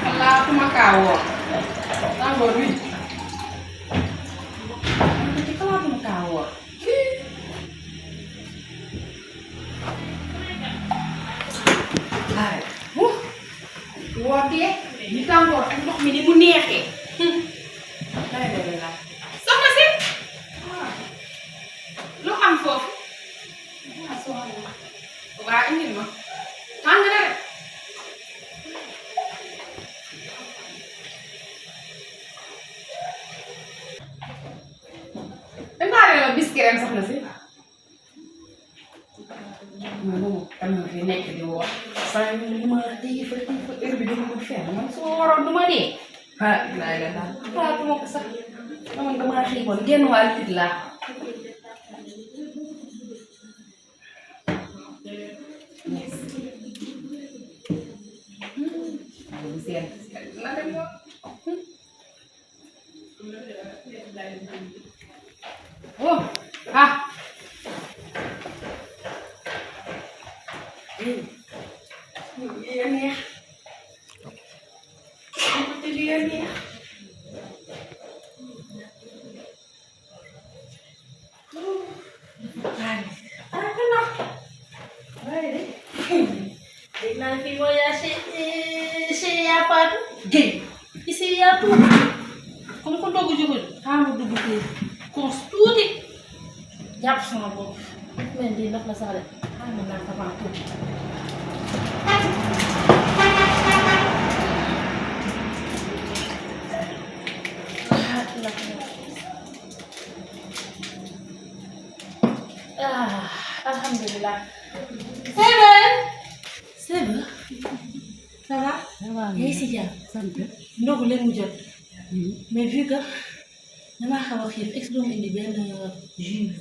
xalaatuma kaa woo tàngoor wi ci xalaatuma kaa woo ay wootee ni tàngoor ak ndox mi ni mu neexee soxna si lu am foofu waa indil ma tàng na rek damaa la biscuit soxna si moom kan ma fi nekk di woo saa yu ma téye fa heure bi dama ko fenn man su ma waroon du ma dee ah laay la daal xalaatuma ko sax man damaa xiiboon genn wàll fit laa oh ah neex Dengan Fimoya saya apa tu? Game. Isi apa? Kamu kau dogu juga? Kamu dogu tu? Kau studi? Jap sama aku. Mendi nak masalah. Kamu nak apa tu? Alhamdulillah. Seven. Ça va? Ça va. yaa ngi si jàmm. sant. ndogu leen mu jot. mais vu que damaa xaw a xiif ex doom indi benn jus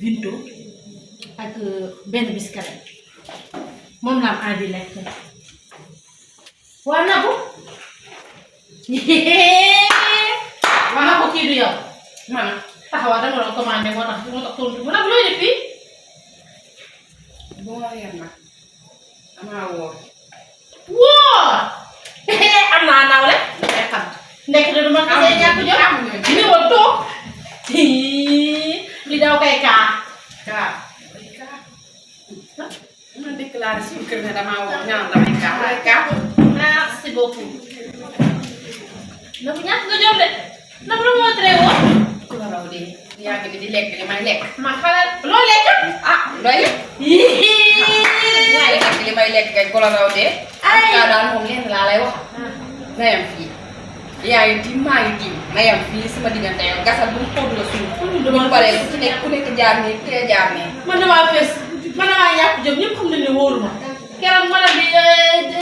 Vimto ak benn biscuit moom laa am envie lekk. waa Nabou. waa Nabou kii du yow. man taxawaa dama doon commandé moo tax tontu ma nag looy def fii. boo war yam nag damaa woor wóor am naa nawle day xam nekk de du ma xasee ñàkk jot ni woon toog li daw kay kaa ma déclaré suñu kër ne damaa woor ñaan damay kaa merci beaucoup na bu ñàkk nga jot de na bu la moo tere woon ku la raw de yaa ngi di lekk li may lekk ma xalaat loo lekk ah looy yaa ngi lekk li may lekk kay ku la raw de ay kaa daal moom lenn laa lay wax na yam fii yaa ngi tiim maa ngi tiim na yam fii sama diggante yow gasal bu mu xóot nga suuf dama paree ku nekk jaar nii kee jaar nii man damaa fees man damaa ñàkk jëm ñëpp xam nañ ne wóoruma keroog ma bi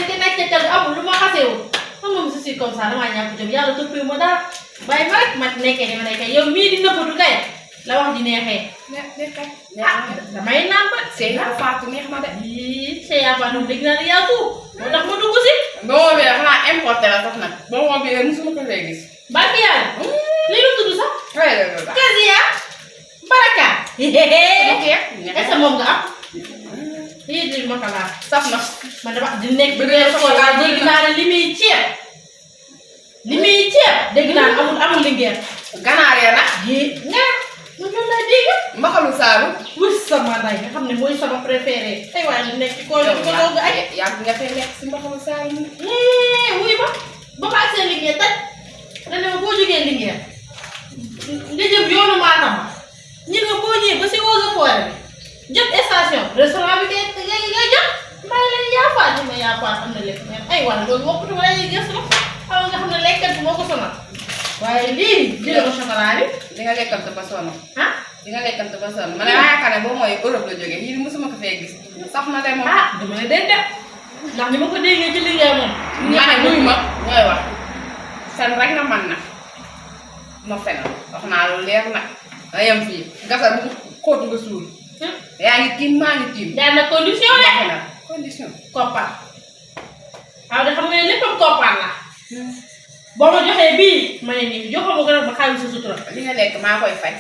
di nekk ca kër amul lu ma xaseewul xam nga je suis comme ça damaa ñàkk jëm yàlla toppee ma dara bàyyi ma rek ma nekkee ni ma nekkee yow mii di nëbbatu kay la wax di neexee damay naan ba sëy Fatou neex na de sëy Fatou dégg naa ne yaa tuut moo tax ma dugg si boo bi xanaa importé la sax nag boo bi musuma ko fee gis barki yàlla lii lu tudd sax Kazia Baraka est-ce que moom nga am lii di ma xalaat saf na man dama di nekk bi ngeen ko dégg naa ne li muy ceeb dégg naa ne amul lingeer ganaar ya nag nga man loolu laa dégg mbaxalu saalu wus sama nday nga xam ne mooy sama préféré ay waaye di nekk ci kool bi ko togg ay yaa nga fay lekk si mbaxalu saalu wuy ba ba ak seen lingeer taj na ne ma boo jógee lingeer nga jëm yoonu Matam ñun nga boo ñëwee ba si Eaux et Forêts bi jot station restaurant bi ngay jot mbay leen yaafaat ñu ma yaafaat am na lekk mais ay wala loolu wokkatu wala ñuy gëstu la xam nga xam ne lekkat bi moo ko sonal waaye lii jëlee ko chocolat bi di nga lekkal te ba sonn ah di nga lekkal te ba sonn ma ne maa yaakaar ne boo mooy Europe la jógee yii mosuma ko fee gis sax na de moom dama ne den def ndax ni ma ko déggee ci liggéey moom ma ne nuyu ma ñooy wax fen rek na man na ma fenal wax naa lu leer nag nga yem fii gasal bu xóot nga suul yaa ngi tiim maa ngi tiim daan na condition de condition koppar waaw de xam nga ne léppam koppar la boo ma joxee bii ma ne nii joxoo ma ko nag ma xaalis sa sutura li nga lekk maa koy fay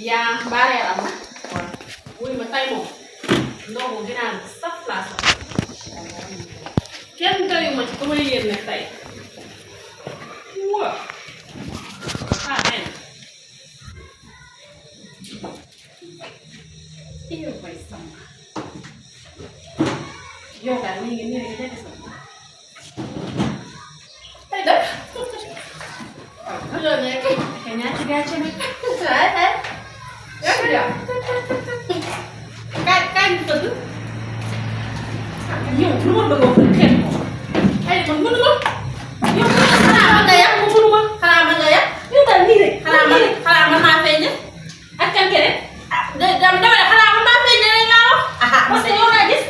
yaa mbaareer am na wuy ma tay moom ndogu ginaar bi saf laa saf kenn doyu ma ci ku may yéen nag tay waaw ay na iyo koy sama yow daal nii ngi def sama ay def loolu nekk ñaati gàcce nag kaay ñu tëdd yow lu ma bëgg a wax xeet ko ay man mënu ma yow xanaa man nga yàq ma mënu ma xanaa man nga yàq yow daal nii rek xanaa man maa feeñe ak kan keneen dama ne xanaa man maa feeñe rek laa wax parce que yow laa gis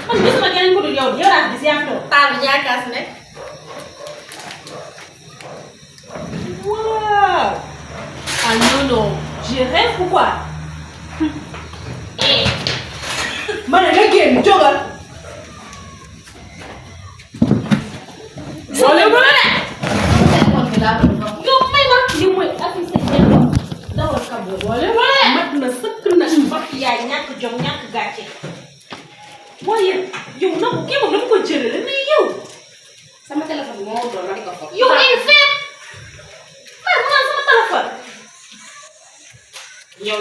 man gisuma keneen ku dul yow laa gis yaa fi toog taal bi jaakaas ne wow ah non je rêve ou quoi ma ne nga génn jógal wala wala yow may ma li mooy affiche téléphone dawal kabo wala wala mat na sëkk na mbokk yaay ñàkk jom ñàkk gàcce waaye yow na ko kii moom dama ko jëlee mais yow sama téléphone moo doon ma di ko foog. yow ay feeb man mu naan sama téléphone yow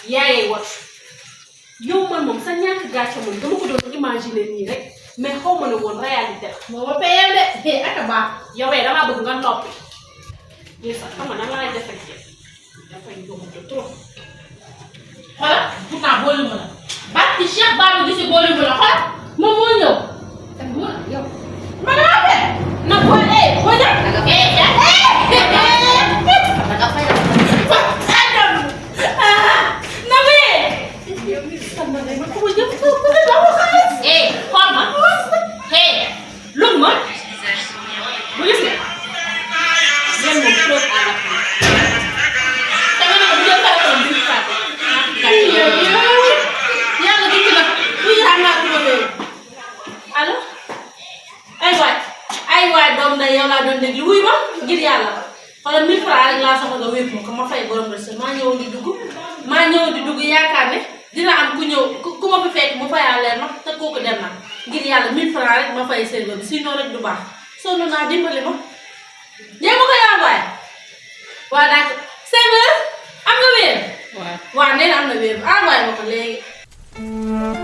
yaayay watu yow man moom sa ñàkk gàcce moom dama ko doon imaginer nii rek mais xaw ma ne woon réalité la. moo ma payal de ak a baax yow damaa bëgg nga noppi lii sax xam nga nan lay defee dafay doon de trop xoolal pourtant boolu ma la barki Cheikh Ba mi gisi boolu ma la xoolal moom moo ñëw te mu yow. ma dama fee na ko boo jàpp da nga fay yow laa doon déglu wuy ma ngir yàlla xoolal 1000 francs rek laa soxla nga wér ko ma fay borom rek maa ñëw di dugg yaakaar ne dina am ku ñëw ku ma fi fekk mu fayaale ma te kooku dem na ngir yàlla 1000 francs rek ma fay serveur bi sinon rek du baax sonn naa dimbali ma dee ma koy envoyé waa d'accord serveur am nga wéer waaw nee na am na wéer envoyé ma ko léegi